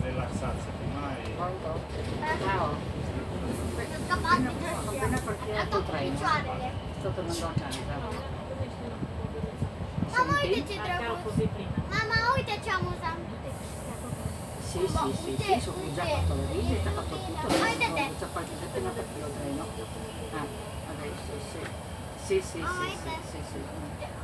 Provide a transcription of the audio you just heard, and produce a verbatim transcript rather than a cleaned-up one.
Relaxarse prima e... Pronto? Ciao. Sono scappati. Appena parcheggiato il treno. Sto tornando a casa. Mamma, oi te ci trovi. Mamma, oi te ciamo sempre. Sì, sì, sì, sì, sono già fatto la visita, ho fatto tutto, adesso sono già qualche settimana perché lo treno. Ah, adesso sì. Sì, sì, sì, sì, sì, sì.